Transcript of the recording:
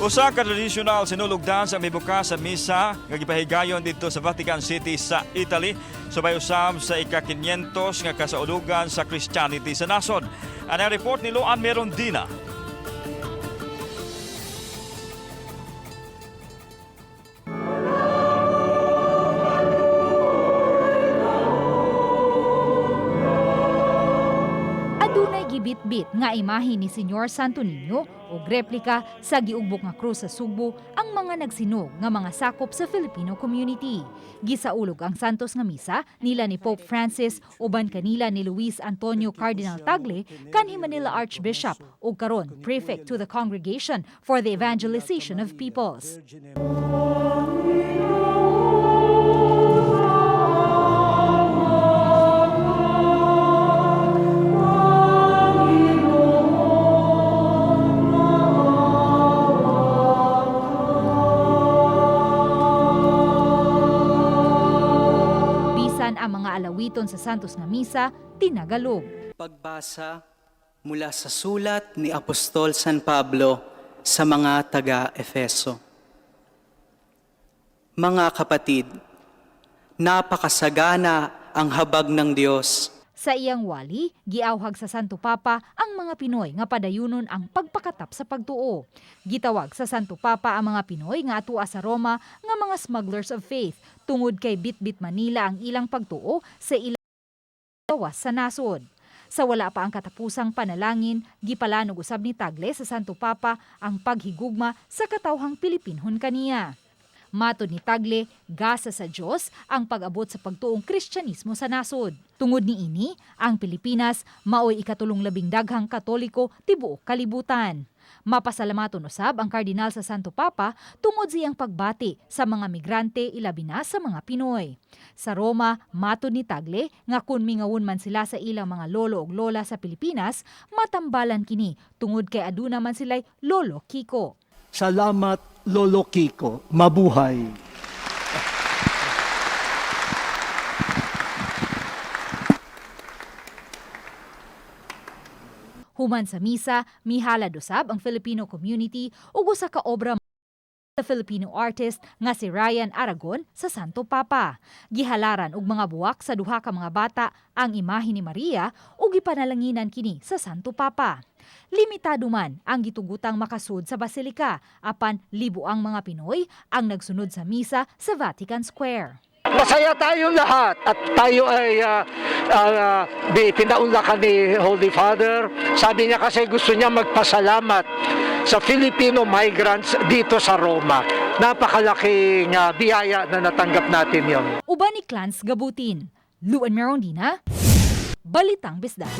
Usa ka tradisyonal Sinulog dance ang mibukas sa misa nga gipahigayon didto sa Vatican City sa Italy, subay usab sa ika-500 nga kasaulugan sa Christianity sa nasod. Ang report ni Luan Merondina. Adunay gibitbit nga imahe ni Senyor Santo Niño og replika sa giugbok nga krus sa Sugbo ang mga nagsinog nga mga sakop sa Filipino community. Gisaulog ang Santos nga misa nila ni Pope Francis uban kanila ni Luis Antonio Cardinal Tagle, kanhi Manila Archbishop ug karon Prefect to the Congregation for the Evangelization of Peoples. Bisan ang mga alawiton sa Santos nga misa, tinagalog. Pagbasa mula sa sulat ni Apostol San Pablo sa mga taga-Efeso. Mga kapatid, napakasagana ang habag ng Diyos. Sa iyang wali, giawhag sa Santo Papa ang mga Pinoy nga padayunon ang pagpakatap sa pagtuo. Gitawag sa Santo Papa ang mga Pinoy nga atua sa Roma nga mga smugglers of faith tungod kay bitbit Manila ang ilang pagtuo sa ilang gawas sa nasod. Sa wala pa ang katapusang panalangin, gipalanog usab ni Tagle sa Santo Papa ang paghigugma sa katawhang Pilipinhon kaniya. Matod ni Tagle, gasa sa Dios ang pag-abot sa pagtuong Kristyanismo sa nasod. Tungod niini, ang Pilipinas maoy ikatulong labing daghang Katoliko tibuok kalibutan. Mapasalamaton usab ang kardinal sa Santo Papa tungod sa iyang pagbati sa mga migrante, ilabi na sa mga Pinoy. Sa Roma, matod ni Tagle nga kung mingawon man sila sa ilang mga lolo ug lola sa Pilipinas, matambalan kini tungod kay aduna man sila'y Lolo Kiko. Salamat, Lolo Kiko. Mabuhay. Human sa misa, mihalad usab ang Filipino community ug usa ka obra sa Filipino artist nga si Ryan Aragon sa Santo Papa. Gihalaran og mga buwak sa duha ka mga bata ang imahe ni Maria ug gipanalanginan kini sa Santo Papa. Limitado man ang gitugutang makasud sa basilika, apan libo ang mga Pinoy ang nagsunod sa misa sa Vatican Square. Masaya tayo lahat at tayo ay pinaunlakan ni Holy Father. Sabi niya kasi gusto niya magpasalamat sa Filipino migrants dito sa Roma. Napakalaking biyaya na natanggap natin yon. Uban ni Clans Gabutin. Luan Merondina, Balitang Bisda.